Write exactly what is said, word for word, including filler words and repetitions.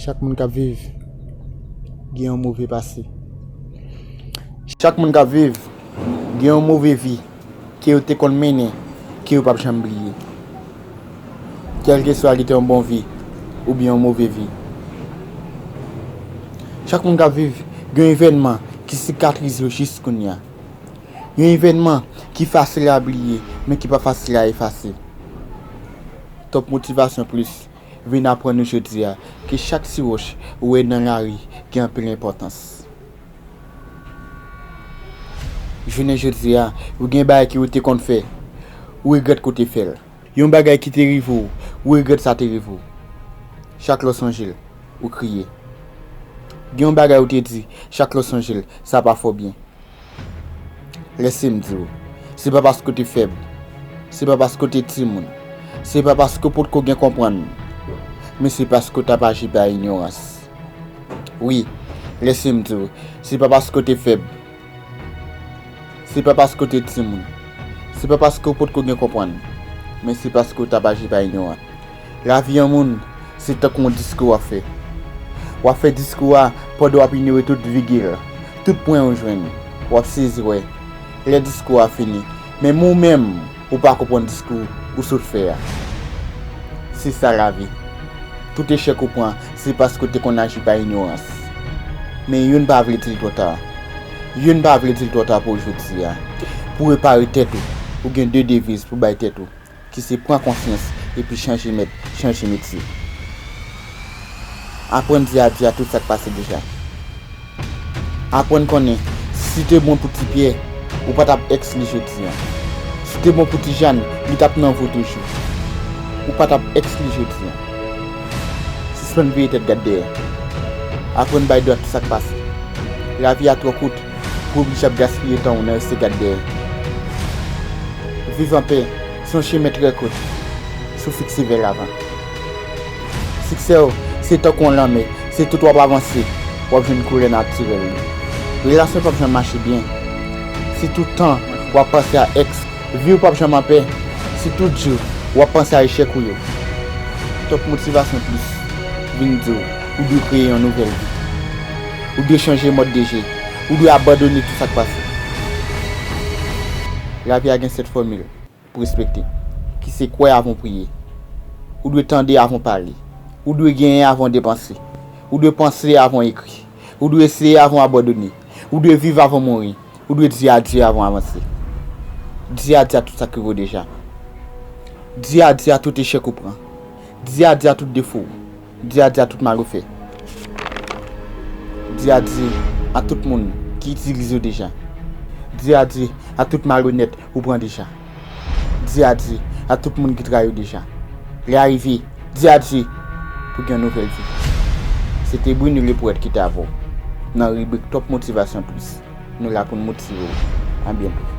Chak moun k ap viv gen yon move pase. Chak moun k ap viv gen yon move vi ke yo te konn mennen, ke yo p ap janm bliye. Kèlkeswa li te yon bon vi oubyen yon move vi. Chak moun k ap viv gen yon evènman ki sikatrize yo jis kounye a. Yon evènman ki fasil a bliye, men ki pa fasil a efase. Top Motivation Plus vin aprann nou jodi a ke chak ti wòch ou wè nan lari gen anpil enpòtans. Jounen jodi a, ou gen bagay ke ou te konn fè, ou regrèt ke ou te fè l. Yon bagay ki te rive w, ou regrèt sa te rive w. Chak lè w sonje l, ou kriye. Gen yon bagay ou te di, chak lè w sonje l, sa pa fè w byen. Lèse m di w, se pa paske w te fèb, se pa paske w te timoun, se pa paske w potko gen konprann, men se paske w t ap aji pa inyorans. Wi, lèse m di w, se pa paske w te fèb, se pa paske w te timoun, se pa paske w potko gen konprann, men se paske w t ap aji pa inyorans. Lavi yon moun, se tankou yon diskou w ap fè. W ap fè diskou a pandan w ap inyore tout vigil, tout pwen ou jwenn. W ap sezi wè lè diskou a fini. Men men w menm, ou pa konprann diskou ou sot fè a. Se sa lavi. Tout echèk ou pran, se paske w te konn aji pa inyorans. Men youn pa vle di l twò ta. Youn pa vle di l twò ta pou w jodi a. Pou repare tèt ou, ou gen de deviz pou bay tèt ou, ki se pran konsyans epi chanje mèt, chanje metye. Aprann di adye a tout sa k pase deja. Aprann konnen, si te bon pou Ti Pyè, ou pa t ap èks li jodi a. Si te bon pou Ti Jàn, li t ap nan vi w toujou. Ou pa t ap èks li jodi a. Sispann vire tèt gad dèyè. Aprann bay dwa tout sa k pase. Lavi a twò kout pou w oblije ap gaspiye tan w nan rete gad dèyè. Viv anpè se yon chemen trè kout si w fikse vè lavan. Siksè w se tankou yon lanmè, se tout w ap avanse, w ap jwenn koulè natirèl li. Relasyon p ap janm mache byen si tout tan w ap panse a èks. Vi w p ap janm anpè si tout jou w ap panse a echèk ou yo. Top Motivation Plus vin di w, ou dwe kreye yon nouvèl vi. Ou dwe chanje mòd de je. Ou dwe abandone tout sa k pase. Lavi a gen sèt fòmil pou respekte, ki se kwè avan w priye. Ou dwe tande avan w pale. Ou dwe genyen avan w depanse. Ou dwe panse avan w ekri. Ou dwe eseye avan w abandone. Ou dwe viv avan w mouri. Ou dwe di adye avan w avanse. Di adye a tout sa k rive w deja. Di adye a tout echèk ou pran. Di adye a tout defo w. Di adye a tout mal ou fè. Di adye a tout moun ki itilize w deja. Di adye a tout malonèt ou pran deja. Di adye a tout moun ki trayi w deja. Lè a rive, di adye pou gen yon nouvèl vi. Se te Bruny Lepwèt ki te avè w nan ribrik Top Motivation Plus. Nou la pou n motive w. A byento.